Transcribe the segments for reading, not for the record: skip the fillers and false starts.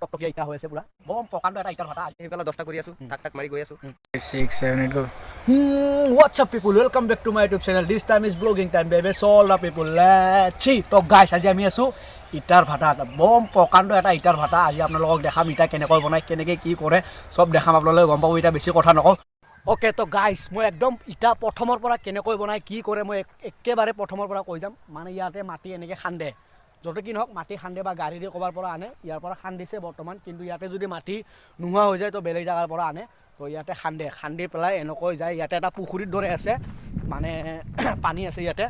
টকটকীয়া ইটা হৈ আছে পুৰা বম প্ৰকাণ্ড এটা ইটাৰ ভাটা। সেইফালে 10টা কৰি আছো, থাক থাক মাৰি গৈ আছো। 5, 6, 7, 8, go. What's up people, welcome back to my YouTube channel. This time is vlogging time, baby. So all the people, let's see. তো গাইছ, আজি আমি আছোঁ ইটাৰ ভাটাত। বম প্ৰকাণ্ড এটা ইটাৰ ভাটা। আজি আপোনালোকক দেখাম ইটা কেনেকৈ বনায়, কেনেকৈ কি কৰে, চব দেখাম। আপোনালোকে গম পাব। এতিয়া বেছি কথা নকওঁ। অ'কে, তো গাইছ, মই একদম ইটা প্ৰথমৰ পৰা কেনেকৈ বনায়, কি কৰে, মই একেবাৰে প্ৰথমৰ পৰা কৈ যাম। মানে ইয়াতে মাটি এনেকৈ খান্দে, য'তে কি নহওক মাটি খান্দে বা গাড়ী দি ক'ৰবাৰ পৰা আনে। ইয়াৰ পৰা খান্দিছে বৰ্তমান, কিন্তু ইয়াতে যদি মাটি নোহোৱা হৈ যায় তো বেলেগ জেগাৰ পৰা আনে। তো ইয়াতে খান্দে, খান্দি পেলাই এনেকৈ যায়। ইয়াতে এটা পুখুৰীৰ দৰে আছে, মানে পানী আছে ইয়াতে।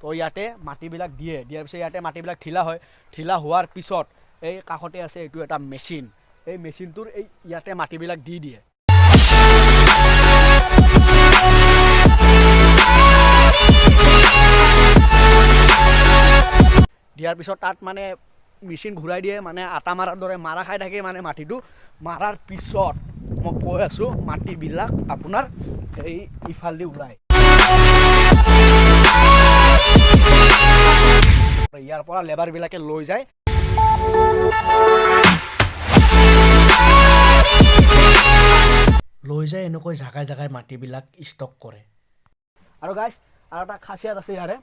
তো ইয়াতে মাটিবিলাক দিয়ে। দিয়াৰ পিছত ইয়াতে মাটিবিলাক ঢিলা হয়। ঢিলা হোৱাৰ পিছত এই কাষতে আছে এইটো এটা মেচিন। এই মেচিনটোৰ এই ইয়াতে মাটিবিলাক দি দিয়ে। দিয়াৰ পিছত তাত মানে মেচিন ঘূৰাই দিয়ে, মানে আটা মাৰাৰ দৰে মাৰা খাই থাকে। মানে মাটিটো মাৰাৰ পিছত মই কৈ আছোঁ, মাটিবিলাক আপোনাৰ এই ইফালেদি ওলায়। ইয়াৰ পৰা লেবাৰবিলাকে লৈ যায়। লৈ যায়, এনেকৈ জাগাই জাগাই মাটিবিলাক ষ্টক কৰে। আৰু গাইছ, আৰু এটা খাচিয়াত আছে ইয়াৰে।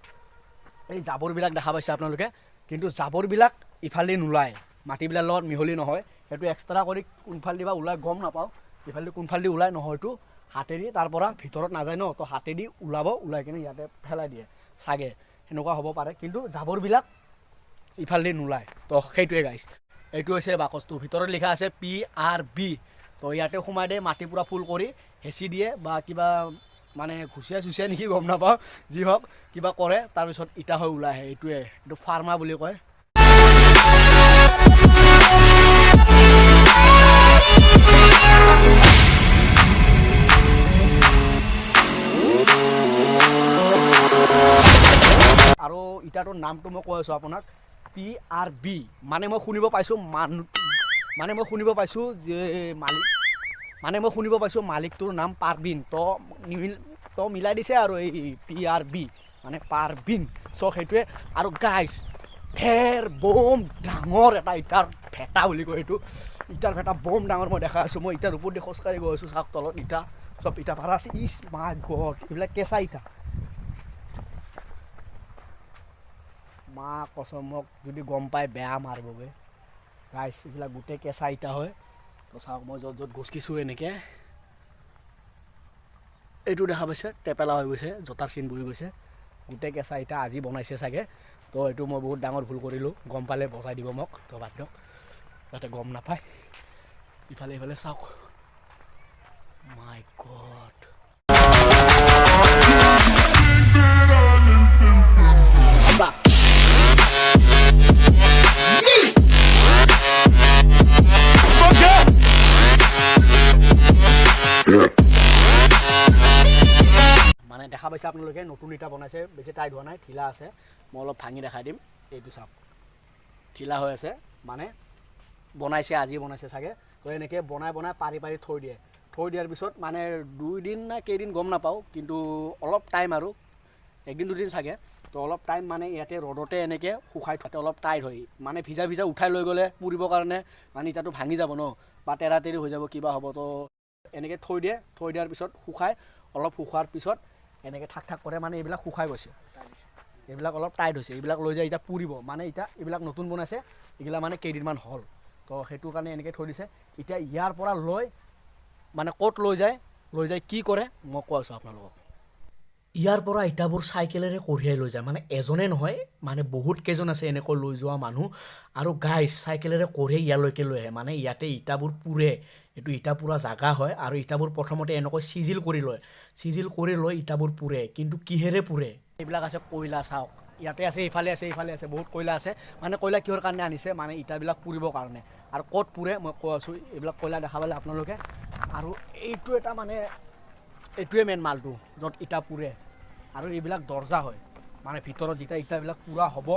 এই জাবৰবিলাক দেখা পাইছে আপোনালোকে, কিন্তু জাবৰবিলাক ইফালেদি নোলায়, মাটিবিলাক লগত মিহলি নহয়। সেইটো এক্সট্ৰা কৰি কোনফালেদি বা ওলাই গম নাপাওঁ। ইফালেদি কোনফালেদি ওলাই নহয়তো হাতেদি তাৰ পৰা ভিতৰত নাযায় ন, তো হাতেদি ওলাব, ওলাই কিনে ইয়াতে পেলাই দিয়ে চাগে, সেনেকুৱা হ'ব পাৰে। কিন্তু জাবৰবিলাক ইফালেদি নোলায়। তো সেইটোৱে গাইছ, এইটো হৈছে বাকচটো, ভিতৰত লিখা আছে PRB। তো ইয়াতে সোমাই দিয়ে, মাটি পূৰা ফুল কৰি হেঁচি দিয়ে বা কিবা মানে ঘুচিয়াই চুচিয়াই নেকি গম নাপাওঁ, যি হওক কিবা কৰে। তাৰপিছত ইটা হৈ ওলাই আহে। এইটোৱে, এইটো ফাৰ্মা বুলি কয়। আৰু ইটাটোৰ নামটো মই কৈ আছোঁ আপোনাক, PRB। মানে মই শুনিব পাইছোঁ মানুহ, মানে মই শুনিব পাইছোঁ যে মালিক, মানে মই শুনিব পাইছোঁ মালিকটোৰ নাম পাৰবিন। তো নিমিল, তো মিলাই দিছে আৰু এই PRB মানে পাৰবিন। চ' সেইটোৱে। আৰু গাইছ, ঢেৰ বম ডাঙৰ এটা ইটাৰ ভেটা বুলি কয় এইটো। ইটাৰ ভেটা বম ডাঙৰ, মই দেখা আছোঁ। মই ইটাৰ ওপৰত দি খোজকাঢ়ি গৈ আছোঁ। চাওক, তলত ইটা, চব ইটা ভাড়া আছে। ইচ মাই গড, এইবিলাক কেঁচা ইটা। মা কচম, মোক যদি গম পায় বেয়া মাৰিবগৈ। গাইছ, এইবিলাক গোটেই কেঁচা ইটা হয়। তো চাওক, মই য'ত য'ত গছকিছোঁ এনেকৈ, এইটো দেখা পাইছে, টেপেলা হৈ গৈছে, জোতাৰ চিন বহি গৈছে। গোটেই কেঁচা ইটা, আজি বনাইছে চাগে। তো এইটো মই বহুত ডাঙৰ ভুল কৰিলোঁ, গম পালে বজাই দিব মোক। তো বাদ দিয়ক, যাতে গম নাপায়। ইফালে ইফালে চাওক। মাই গড। মানে দেখা পাইছে আপোনালোকে, নতুন ইটা বনাইছে, বেছি টাইট হোৱা নাই, ঢিলা আছে। মই অলপ ভাঙি দেখাই দিম। এইটো চাওক, ঢিলা হৈ আছে, মানে বনাইছে, আজি বনাইছে চাগে। তো এনেকৈ বনাই বনাই পাৰি পাৰি থৈ দিয়ে। থৈ দিয়াৰ পিছত মানে দুইদিন না কেইদিন গম নাপাওঁ, কিন্তু অলপ টাইম আৰু একদিন দুদিন চাগে। তো অলপ টাইম মানে ইয়াতে ৰ'দতে এনেকৈ শুকাই থোৱাতে অলপ টাইট হয়। মানে ভিজা ভিজা উঠাই লৈ গ'লে পুৰিবৰ কাৰণে মানে ইটাটো ভাঙি যাব ন, বা তেৰা তেৰি হৈ যাব, কিবা হ'ব। তো এনেকৈ থৈ দিয়ে। থৈ দিয়াৰ পিছত শুকাই, অলপ শুকোৱাৰ পিছত এনেকৈ থাক থাক কৰে। মানে এইবিলাক শুকাই গৈছে, এইবিলাক অলপ টাইট হৈছে, এইবিলাক লৈ যায় এতিয়া পুৰিব। মানে এতিয়া এইবিলাক নতুন বনাইছে, এইগিলা মানে কেইদিনমান হ'ল, তো সেইটো কাৰণে এনেকৈ থৈ দিছে। এতিয়া ইয়াৰ পৰা লৈ মানে ক'ত লৈ যায়, লৈ যায় কি কৰে, মই কৈ আছোঁ আপোনালোকক। ইয়াৰ পৰা ইটাবোৰ চাইকেলেৰে কঢ়িয়াই লৈ যায়। মানে এজনে নহয়, মানে বহুত কেইজন আছে এনেকৈ লৈ যোৱা মানুহ। আৰু গাইছ, চাইকেলেৰে কঢ়িয়াই ইয়ালৈকে লৈ আহে। মানে ইয়াতে ইটাবোৰ পুৰে, এইটো ইটা পুৰা জাগা হয়। আৰু ইটাবোৰ প্ৰথমতে এনেকৈ চিজিল কৰি লয়, চিজিল কৰি লৈ ইটাবোৰ পুৰে। কিন্তু কিহেৰে পুৰে? এইবিলাক আছে কয়লা, চাওক, ইয়াতে আছে, ইফালে আছে, ইফালে আছে, বহুত কয়লা আছে। মানে কয়লা কিহৰ কাৰণে আনিছে? মানে ইটাবিলাক পুৰিবৰ কাৰণে। আৰু ক'ত পুৰে মই কৈ আছোঁ। এইবিলাক কয়লা দেখা পালে আপোনালোকে। আৰু এইটো এটা মানে এইটোৱে মেইন মালটো য'ত ইটা পুৰে। আৰু এইবিলাক দৰ্জা হয়, মানে ভিতৰত যেতিয়া ইটাবিলাক পুৰা হ'ব,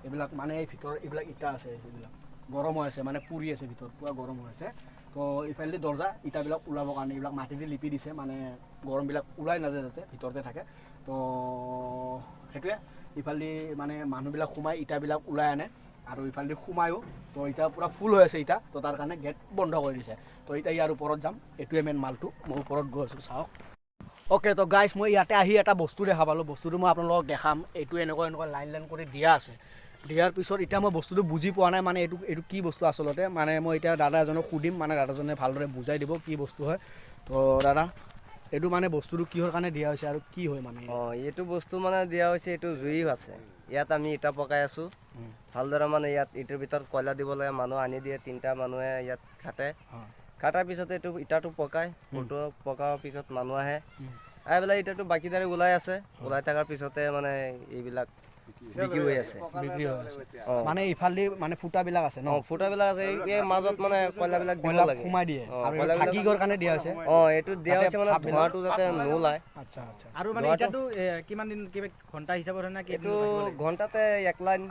এইবিলাক মানে এই ভিতৰত এইবিলাক ইটা আছে, এইবিলাক গৰম হৈ আছে, মানে পুৰি আছে ভিতৰত, পূৰা গৰম হৈ আছে। তো ইফালেদি দৰ্জা, ইটাবিলাক ওলাবৰ কাৰণে এইবিলাক মাটি দি লিপি দিছে, মানে গৰমবিলাক ওলাই নাযায় যাতে, ভিতৰতে থাকে। তো সেইটোৱে, ইফালেদি মানে মানুহবিলাক সোমাই ইটাবিলাক ওলাই আনে। আৰু ইফালেদি সোমায়ো। তো এতিয়া পূৰা ফুল হৈ আছে ইটা, তো তাৰ কাৰণে গেট বন্ধ কৰি দিছে। তো এতিয়া ইয়াৰ ওপৰত যাম, এইটোৱে মেইন মালটো। মই ওপৰত গৈ আছোঁ, চাওক। অ'কে, তো গাইছ, মই ইয়াতে আহি এটা বস্তু দেখা পালোঁ। বস্তুটো মই আপোনালোকক দেখাম। এইটো এনেকুৱা এনেকুৱা লাইন লাইন কৰি দিয়া আছে। দিয়াৰ পিছত এতিয়া মই বস্তুটো বুজি পোৱা নাই, মানে এইটো কি বস্তু আচলতে। মানে মই এতিয়া দাদা এজনক সুধিম, মানে দাদাজনে ভালদৰে বুজাই দিব কি বস্তু হয়। তো দাদা, এইটো মানে বস্তুটো কিহৰ কাৰণে দিয়া হৈছে আৰু কি হয় মানে? অঁ, এইটো বস্তু মানে দিয়া হৈছে, এইটো জুই আছে। ইয়াত আমি ইটা পকাই আছোঁ ভালদৰে। মানে ইয়াত ইটোৰ ভিতৰত কয়লা দিব লাগে, মানুহ আনি দিয়ে, তিনিটা মানুহে ইয়াত খাটে। খাটাৰ পিছত এইটো ইটাটো পকায়। পকাৰ পিছত মানুহ আহে, আহি পেলাই ইটাটো বাকীদাৰে ওলাই আছে। ওলাই থকাৰ পিছতে মানে এইবিলাক বিক্ৰী হৈ আছে। বিক্ৰী হৈ আছে। অঁ। মানে ইফালেদি মানে ফুটাবিলাক আছে ন? অঁ, ফুটাবিলাক আছে। এই মাজত মানে কয়লাবিলাক দিব কয়লা লাগে। সোমাই দিয়ে। অঁ, আৰু কয়লাবিলাক থাকি কাৰণে দিয়া হৈছে। অঁ, এইটো দিয়া যাতে হৈছে মানে ভাপবিলাক ধোঁৱাটো যাতে নোলায়। আচ্ছা। আৰু মানে ধোঁৱাটো ইটাটো কিমান দিন, কিবা ঘণ্টা হিচাপত হয় না কি? এইটো ঘণ্টাতে এক লাইন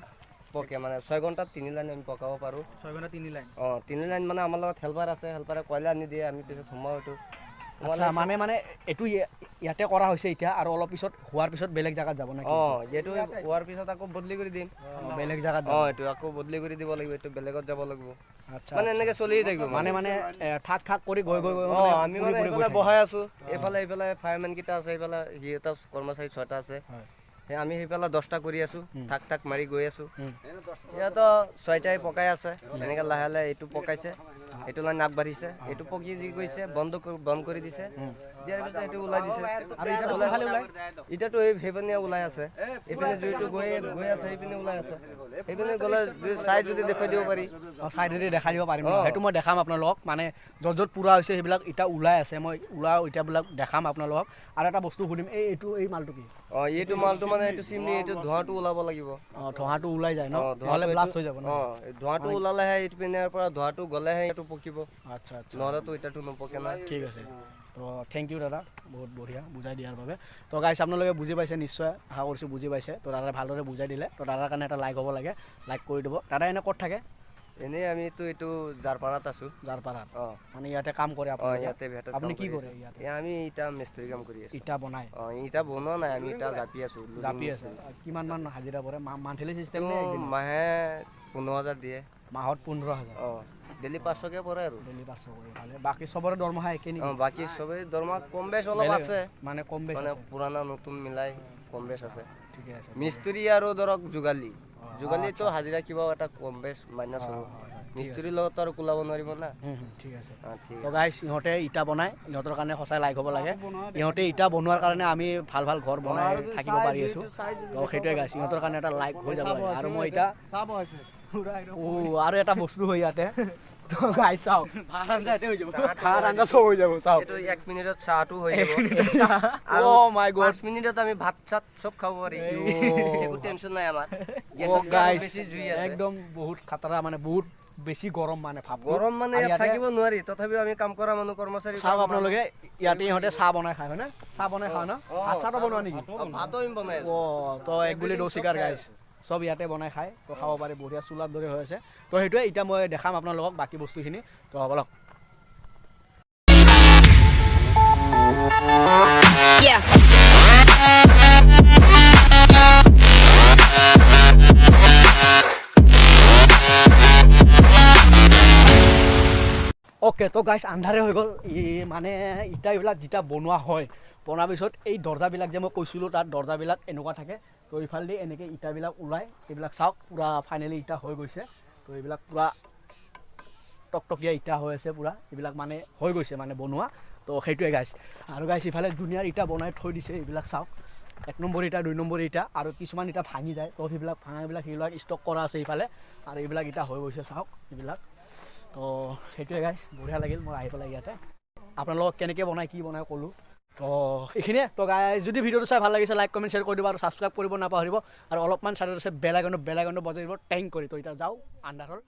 পকে, মানে 6 ঘণ্টাত তিনি লাইন আমি পকাব পাৰোঁ। 6 ঘণ্টা তিনি লাইন? অঁ, তিনি লাইন। মানে আমাৰ লগত হেল্পাৰ আছে, হেল্পাৰে কয়লা আনি দিয়ে, আমি পিছত সোমাওঁ এইটো। আচ্ছা, মানে মানে এইটো ইয়াতে কৰা হৈছে এতিয়া আৰু অলপ পিছত হোৱাৰ পিছত বেলেগ জেগাত যাব নেকি? অঁ, এইটো হোৱাৰ পিছত আকৌ বদলি কৰি দিম। অঁ, বেলেগ জেগাত যাব। অঁ, এইটো আকৌ বদলি কৰি দিব লাগিব, এইটো বেলেগত যাব লাগিব। আচ্ছা। মানে এনেকে চলিয়ে থাকিব। মানে মানে থাক থাক কৰি গৈ গৈ গৈ অঁ, মানে আমি পুৰি মানে পুৰি গৈ এইফালে থাকিব। বহাই আছো, এইফালে এইফালে ফায়াৰমেন কেইটা আছে, এইফালে সিহঁতৰ কৰ্মচাৰী ছয়টা আছে। সেই আমি সেইফালে 10টা কৰি আছো, থাক থাক মাৰি গৈ আছো। সিহঁতৰ ছয়টাই পকাই আছে। এনেকে লাহে লাহে এইটো পকাইছে, এইটো লাইন আগবাঢ়িছে, এইটো পকি যি গৈছে বন্ধ কৰি দিছে। দিয়াৰ পিছত এইটো ওলাই দিছে। আৰু ইটাটো কোনফালে ওলাই? ইটাটো এই সেইপিনে ওলাই আছে। এইপিনে জুইটো গৈ গৈ আছে, সেইপিনে ওলাই আছে। সেইপিনে গ'লে চাই যদি দেখুৱাই দিব পাৰি। অঁ, চাইডেদি দেখাই দিব পাৰিম ন? সেইটো মই দেখাম আপোনালোকক। মানে য'ত য'ত পুৰা হৈছে সেইবিলাক ইটা ওলাই আছে, মই ওলোৱা ইটাবিলাক দেখাম আপোনালোকক। আৰু এটা বস্তু সুধিম, এইটো এই মালটো কি? অঁ, এইটো মালটো মানে এইটো চিমনি, এইটো ধোঁৱাটো ওলাব লাগিব। অঁ, ধোঁৱাটো ওলাই যায় ন? অঁ, নহ'লে ধোঁৱাটো ব্লাষ্ট হৈ যাব ন? অঁ, এই ধোঁৱাটো ওলালেহে, এইপিনৰ পৰা ধোঁৱাটো গ'লেহে এইটো পকিব। আচ্ছা। নহ'লেতো ইটাটো নপকে না। ঠিক আছে, তো thank U দাদা, বহুত বঢ়িয়া বুজাই দিয়াৰ বাবে। তো গাইছ, আপোনালোকে বুজি পাইছে নিশ্চয়, আশা কৰিছোঁ বুজি পাইছে। তো দাদাই ভালদৰে বুজাই দিলে, তো দাদাৰ কাৰণে এটা লাইক হ'ব লাগে, লাইক কৰি দিব। দাদা এনে ক'ত থাকে? এনেই আমিতো এইটো জাৰপাৰাত আছোঁ। জাৰপাৰাত? অঁ। মানে ইয়াতে কাম কৰে অঁ। আপোনালোকে? ইয়াতে ভেটাত আপুনি কাম কি কৰি কৰে আছোঁ। ইয়াতে? এয়া আমি ইটা মিস্ত্ৰী কাম কৰি আছোঁ। ইটা বনায়? অঁ, ইটা বনোৱা নাই, আমি ইটা জাপি আছোঁ, লোডিং জাপি আছে। মিস্ত্ৰী। কিমান মান হাজিৰা পৰে? মান্থলি চিষ্টেম নে এইটো একদিনত? মাহে 15,000 দিয়ে। মাহত 15,000? অঁ, ডেইলি 500কে পৰে আৰু। ডেইলি 500 কৰি, ভালে। বাকী চবৰে দৰমহা একে নেকি? অঁ, বাকী চবেই দৰমহা কম বেছ অলপ বেলেগ আছে। মানে কম বেছ মানে আছে। পুৰাণা নতুন মিলাই কম বেছ আছে। ঠিকে আছে। মিস্ত্ৰী আৰু ধৰক যোগালী, যোগালীতো হাজিৰা কিবা এটা কম বেছ মাইনাছ হ'ব। মিস্ত্ৰীৰ লগততো আৰু কোলাব নোৱাৰিব না। হুম, হুম, ঠিক আছে। অঁ, ঠিক। তো গাইছ, ইহঁতে ইটা বনায়, ইহঁতৰ কাৰণে সঁচাই লাইক হ'ব লাগে। ইহঁতে ইটা বনোৱাৰ কাৰণে আমি ভাল ভাল ঘৰ বনাই থাকিব পাৰি আছোঁ। তো সেইটোৱে গাইছ, ইহঁতৰ কাৰণে এটা লাইক হৈ যাব লাগে। আৰু মই এতিয়া আৰু এটা বস্তু হয় ইয়াতে। তো গাইছ, চাওক। ভাত আঞ্জা ইয়াতে হৈ যাব। ভাত আঞ্জা চব হৈ যাব, চাওক। এইটো এক মিনিটত চাহটো হৈ যাব। অ' মাই গড। 5 মিনিটত আমি ভাত চাত চব খাব পাৰি, একো টেনচন নাই আমাৰ। গেছত গাইছ, বেছি জুই আছে। একদম বহুত খাতৰা, মানে বহুত বেছি গৰম মানে ভাৱ। গৰম মানে ইয়াত থাকিব নোৱাৰি, তথাপিও আমি কাম কৰা মানুহ, কৰ্মচাৰী। চাওক আপোনালোকে, ইয়াতে ইহঁতে চাহ বনাই খায়, হয়নে? চাহ বনাই খায় ন? ভাত চাহটো বনোৱা নেকি? ভাতো আমি বনাই আছোঁ। অ', তো এক গুলি দো চিকাৰ গাইছ, চব ইয়াতে বনাই খায়, তো খাব পাৰি, বঢ়িয়া চোলাৰ দৰে হৈ আছে। তো সেইটোৱে, এতিয়া মই দেখাম আপোনালোকক বাকী বস্তুখিনি। তো বলক। Yeah. Okay, তো গাইছ, আন্ধাৰে হৈ গ'ল। ই মানে ইটা এইবিলাক যেতিয়া বনোৱা হয়, বনোৱাৰ পিছত এই দৰ্জাবিলাক যে মই কৈছিলোঁ, তাত দৰ্জাবিলাক এনেকুৱা থাকে। তো ইফালেদি এনেকৈ ইটাবিলাক ওলায়। এইবিলাক চাওক, পূৰা ফাইনেলি ইটা হৈ গৈছে। তো এইবিলাক পূৰা টকটকীয়া ইটা হৈ আছে পূৰা। এইবিলাক মানে হৈ গৈছে মানে বনোৱা। তো সেইটোৱে গাইছ। আৰু গাইছ, ইফালে ধুনীয়াৰ ইটা বনাই থৈ দিছে। এইবিলাক চাওক, এক নম্বৰ ইটা, দুই নম্বৰ ইটা, আৰু কিছুমান ইটা ভাঙি যায়, তো সেইবিলাক ভাঙাবিলাক সেইবিলাক ষ্টক কৰা আছে ইফালে। আৰু এইবিলাক ইটা হৈ গৈছে, চাওক এইবিলাক। তো সেইটোৱে গাইছ, বঢ়িয়া লাগিল মোৰ আহি পেলাই ইয়াতে। আপোনালোকক কেনেকৈ বনায় কি বনায় ক'লোঁ, তো এইখিনিয়ে। তো গাইজ, যদি ভিডিঅ'টো চাই ভাল লাগিছে, লাইক কমেণ্ট শ্বেয়াৰ কৰি দিব আৰু ছাবস্ক্ৰাইব কৰিব নাপাহৰিব। আৰু অলপমান চাইডত আছে বেল আইকনটো, বেল আইকনটো বজাই দিব টেং কৰি। তো এতিয়া যাওঁ, আন্ধাৰ হ'ল।